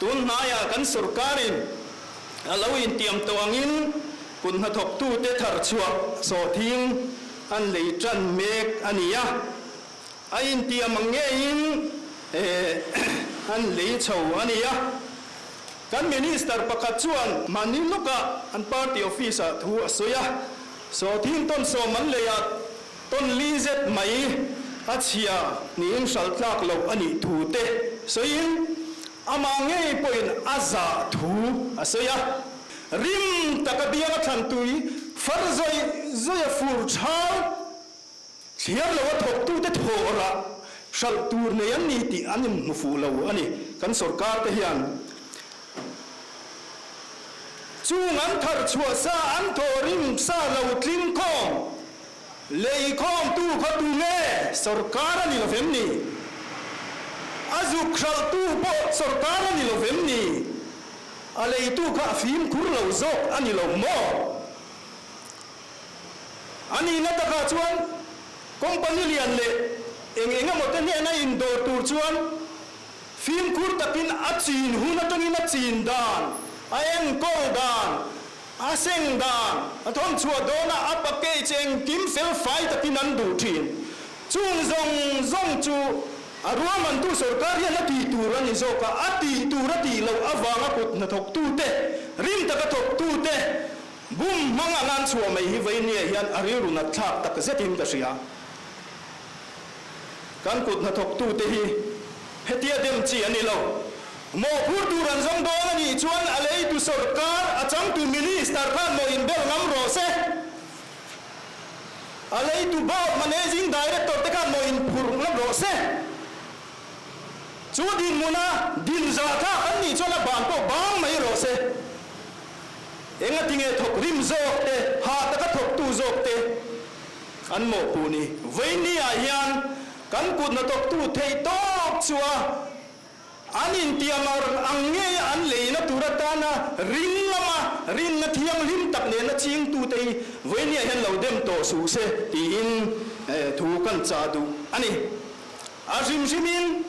Tun hnaiah kan sorkarin a lo intiam tawh angin kut hnathawktute tharchhuah sawhthing an lei tan mek a ni a, a intiam ang ngeiin an lei chho a ni a. Kan Minister pakhat chuan mahni lawkah an party office-ah thu a sawi a, sawhthing tawn sawm an lei a, tawn li zet mai a chhia niin hralh tlak loh a nih thu te sawiin amah ngei pawhin a zah thu a sawi a. Rim taka bianga thlan tui far zawih zawih a fur chhal thliar lo a thawktute thawh rah hralh tur nei an ni tih an inhmu fuh lo a ni. Kan sorkar te hian chung an thar chhuah sa an thawh rim sa lo tling khawm lei khawmtu kha tu nge sorkar a ni lo vem ni? A zuk hralhtu pawh sorkar a ni lo vem ni? A leitu kha a fimkhur lo zawk a ni lo maw? A nihna takah chuan company lian leh eng eng emaw te hnena indawr tur chuan fimkhur takin a chin hun atangin a chin dan, a enkawl dan, a seng dan, a thawnchhuah dawna a package engkim fel fai takin an duh thin. Chung zawng zawng chu a ruahmantu sorkar hian a tih tur a ni zawk a, a tih tur a tih loh avanga kut hnathawktute, rim taka thawktute bum hmang anga an chhuah mai hi Vainia hian a rilru nat thlak tak zetin ka hria. Kan kut hnathawktute hi hetia dem chi a ni lo. Mawhphur tur an zawng dawn a nih chuan a leitu sorkar, a changtu minister khan mawh inbel ngam rawh se. A leitu board managing director te khan maw inphurh ngam rawh se. Chu dinhmuna din zah thlak an nih chuan a ban pawh bang mai rawh se. Engatinge thawk rim zawk te, hah taka thawktu zawk te an mawhpuh ni. Vawiin ah hian kan kut hnathawktu theih tawk chu a. An intiam ang ngei a an leina tur atana ring lama rinna thianghlim tak nena chingtute hi vawinia hian lo dem tawh suh se tiin thu kan chah duh a ni. A hrim hrimin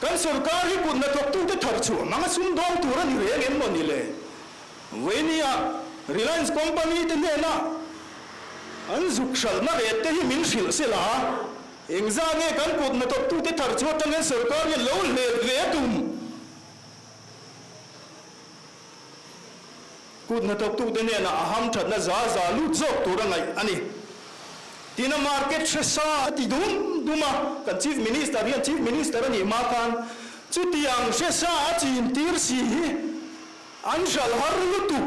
kan sorkar hi kut hnathawktute thar chhuah hmanga sumdawng tur a ni reng em maw ni le? Vawinia Reliance company te hnena an zuk hralhna rate te hi min hrilh se la. Engzah nge kan kut hnathawktute thar chhuah atang hian sorkar hian lo hlet ve a tum? Kut hnathawktute hnenah a hamthatna za za lut zawk tur a ngaih a ni. Tina market hre sa a ti dum dum a, kan Chief Minister hian Chief Minister a nih hma khan chutiang hre sa a chin tir si hi an hralh har lutuk.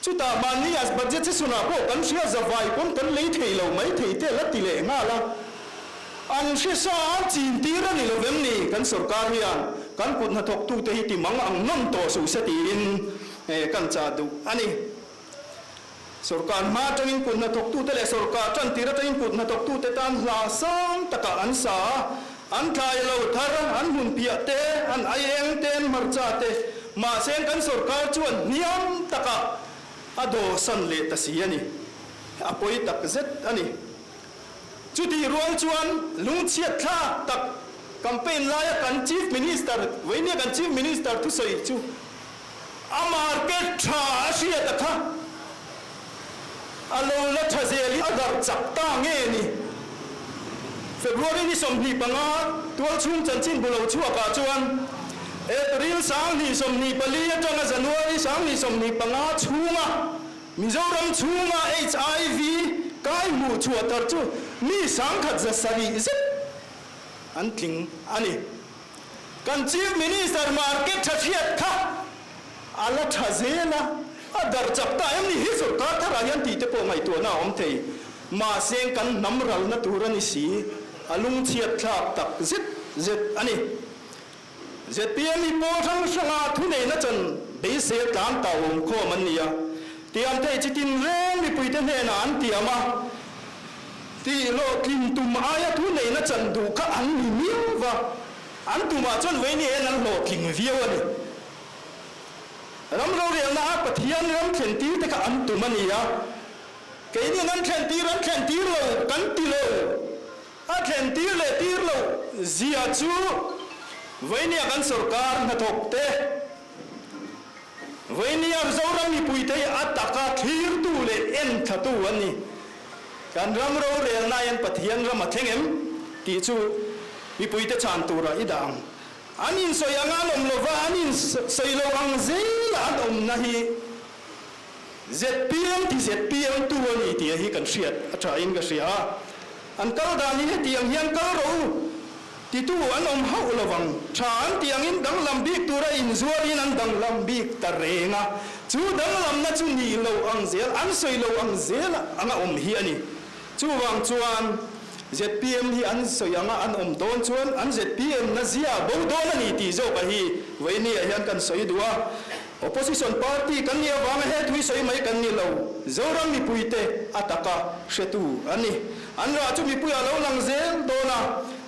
Chutah mahni a budget season-ah pawh kan hria zavai pawn kan lei thei lo mai thei te la ti leh nghal a. An hre sa a chin tir a ni lo vem ni? Kan sorkar hian kan kut hnathawktute hi ti mang ang nawn tawh suh se tiin kan chah duh a ni. Sorkar hma atangin kut hnathawktute leh sorkar tan tir atangin kut hnathawktute tan hla sang takah an sa a, an tlai lo thar, an hmunphiah te, an aieng te, an hmarcha te, Mahse kan sorkar chuan hniam takah a dawhsan leh ta si a ni. A pawi tak zet a ni. Chutih rual chuan lungchhiat thlak tak campaign laia kan Chief Minister, vawinia kan Chief Minister thusawi chu a market tha a hriat a kha a lo la tha zel hi a darh chak ta nge ni? February ni 25 tualchhung chanchin bu lo chhuakah chuan April 2024 atanga January 2025 chhunga Mizoram chhunga HIV kai hmuh chhuah thar chu mi 1700 zet an tling a ni. Kan Chief Minister market tha hriat kha a la tha zel a, a darh chak ta em ni hi sorkar tharah hian tih te pawh ngaihtuahna a awm thei. Mahse kan hnam ralna tur a ni si, a lungchhiat thlak tak zet zet a ni. Zpm hi pawl hrang hranga thuneihna chan beisei a tlan ta awm khawm an ni a, tiam thei chi tinreng mipuite hnenah an tiam a, Tih hlawhtlin tum aia thuneihna chan duh kha an ni miau va, an tumah chuan vawiin hian an hlawhtling viau a ni. Ram rorelna a Pathian ram thlen tir te kha an tum a ni a, keini'n an thlen tir an thlen tir lo kan ti lo, a thlen tir leh tir loh zia chu. Vawinia kan sorkar hnathawk te, vawinia Zoram mipuite hi a taka thlirtu leh enthlatu an ni. Kan ram rorelna hian Pathian ram a thleng em tih chu mipuite chhan turah i dah ang. An insawi anga an awm lova, an insawi lo ang zela an awmna hi zpm ti zpm tu a ni tih hi kan hriat a thain ka hria a. An kal dan hi hetiang hian kal rawh u titu an awm hauh lovang. Tha an tih angin danglam bik tura inzuarin an danglam bik ta reng a. Chu danglamna chu nih lo ang zel, an sawi lo ang zel anga awm hi a ni. Chuvang chuan zpm hi an sawi anga an awm dawn chuan an zpm na zia bo dawn a ni tih zawka hi vawinia hian kan sawi duh a. Opposition party kan nih avanga he thui sawi mai kan ni lo, Zoram mipuite a taka hretu an ni. An rah chu mipui a lo lang zel dawn a,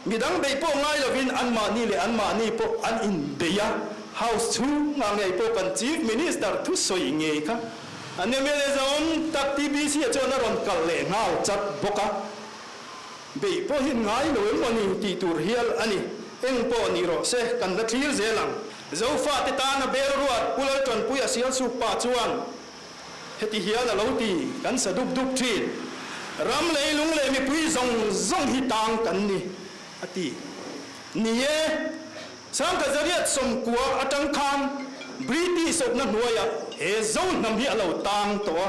midang beih pawh ngai lovin anmahni leh anmahni pawh an inbeih a, House chhungah ngei pawh kan Chief Minister thusawi ngei kha an mla zawm tak TBC-a chuan a rawn kalh leh nghal chat bawk a. Beih pawh hi ngai lo em maw ni tih tur hial a ni. Eng pawh ni rawh se, kan la thlir zel ang. Zofate tana bel ruat Pu Laltanpui a sialsuk pa chuan heti hian a lo ti, Kan sa dup dup thin. Ram leilung leh mipui zawng zawng hi tang kan ni, a ti. Ni e, Sangkazariat 90 atang khan British awpna hnuaiah he Zo hnam hi a lo tang tawh a.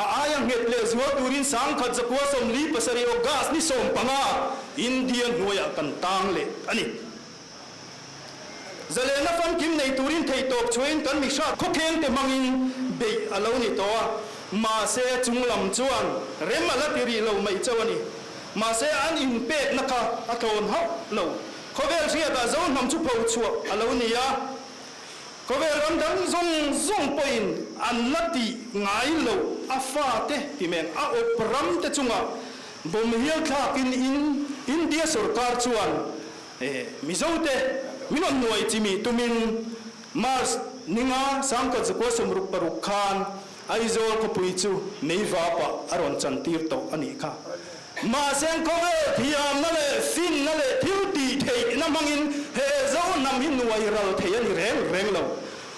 A aia nghet leh zual turin 1947 August ni 15 India hnuaiah kan tang leh a ni. Zalena famkim nei turin theihtawp chhuahin kan mihra khawkheng te hmangin beih a lo ni tawh a, mahse chunglam chuan rem a la ti rih lo mai chauh a ni. Mahse an inpekna kha a tlawn hauh lo. Khawvel hriatah Zo hnam chu pho chhuah a lo ni a. Khawvel ram dang zawng zawng pawhin an la tih ngai loh a fate ti meng a awp ram te chungah bawm hial thlakin in India sorkar chuan Mizote min rawn nuai chimih tumin March ninga 1966 khan Aizawl khawpui chu meivapah a rawn chantir tawh a nih kha. Mahse khawvel thiamna leh finna leh thil tih theihna hmangin he Zo hnam hi nuai ral thei a ni reng reng lo.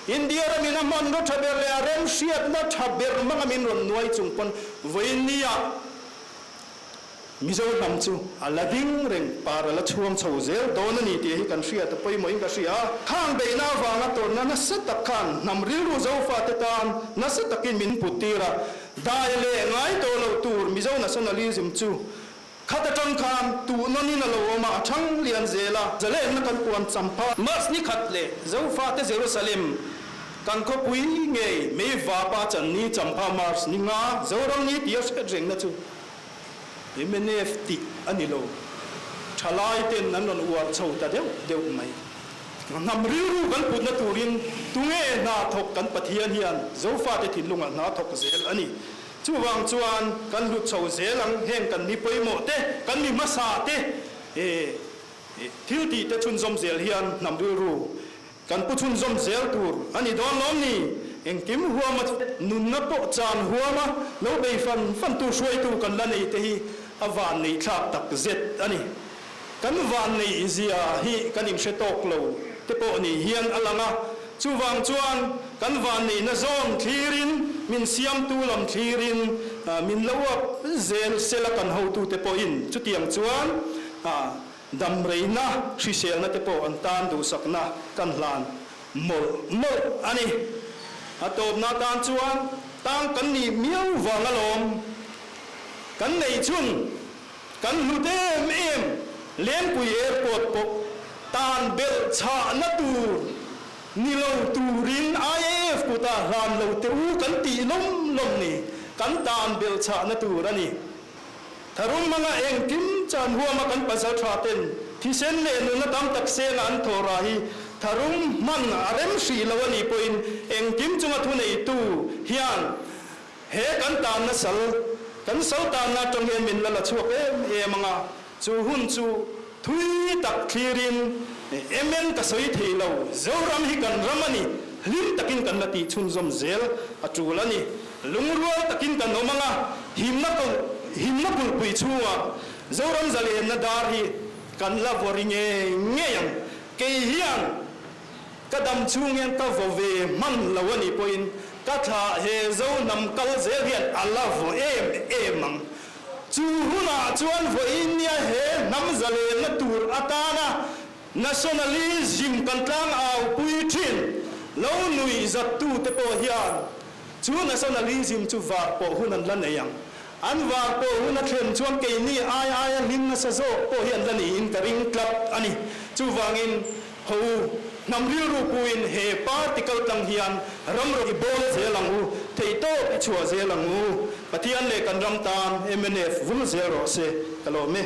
India ramin a hmanraw tha ber leh a remhriatna tha ber hmanga min rawn nuai chung pawn vawinia Mizo hnam chu a la ding reng, par a la chhuang chho zel dawn a ni tih hi kan hriat a pawimawhin ka hria a. Khang beihna avanga tawrhna nasa tak khan hnam rilru Zofate tan nasa takin min put tir a, dai leh ngai tawh loh tur Mizo nationalism chu khat atang khan tuh nawnin a lo awm a, a thang lian zel a. Zalenna kan puan champha. March ni khat leh Zofate Jerusalem kan khawpui ngei May vapa channi champha March ni nga Zoram ni tia hriat rengna chu Mnf tih a ni lo. Thalai ten an rawn uar chho ta deuh deuh mai. Hnam rilru kan putna turin tunge hna thawk kan Pathian hian Zofate thinlungah hna thawk zel a ni. Chuvang chuan kan hlut chho zel ang heng kan mi pawimawh te, kan mi hmasa te thil tih te chhunzawm zel hian hnam rilru Kan pu chhunzawm zel tur a ni dawn lawm ni? Engkim huama nunna pawh chan huama lo bei fan fan tu hruaitu kan la nei te hi a vanneih thlak tak zet a ni. Kan vanneih zia hi kan inhre tawk lo te pawh ni hian a lang a, chuvang chuan kan vanneihna zawn thlirin, min siamtu lam thlirin min lo uap zel sela kan hotute pawhin chutiang chuan Damreina, hriselna te pawh an tan duhsakna kan hlan mawlh mawlh a ni. A tawpna tan chuan tang kan nih miau vang alawm. Kan neih chhun, kan hlut em em Lengpui Airport pawh tan belh chhahna tur ni lo turin IAF kutah hlan lo teh u kan tih lawm lawm ni. Kan tan belh chhahna tur a ni. Tharum hmanga engkim chan huama kan pasal tha ten thisen leh nunna tam tak senga an thawh rah hi tharum hman a rem hrih lo a nih pawhin engkim chunga thuneitu hian he kan tanna sal kan sal tanna atang hian min la la chhuak em em anga chu hun chu thui tak thlirin MN ka sawi thei lo Zoram hi kan ram a ni hlim takin kan la tih chhunzawm zel a tul a ni. Lungrual takin kan awm anga, himna himna kulhpui chhungah Zoram zalenna dar hi kan la vaw ri ngei ngei ang. Kei hian ka dam chhung hian ka vaw ve hman lo a nih pawhin ka thlah he Zo hnam kal zel hian a la vaw em em ang. Chu hunah chuan vawiin nia he hnam zalenna tur atana nationalism kan tlangau pui thin lo nuih zattute pawh hian chu nationalism chu var pawh hun an la nei ang. An var pawh hun a thlen chuan keini ai aia hlim nasa zawk pawh hi an la niin ka ring tlat a ni. Chuvangin ho hnam rilru puin he party kal tlang hian ram ro i bawl zel ang u, theihtawp i chhuah zel ang u. Pathian leh kan ram tan MNF vul zel rawh se, ka lawm e.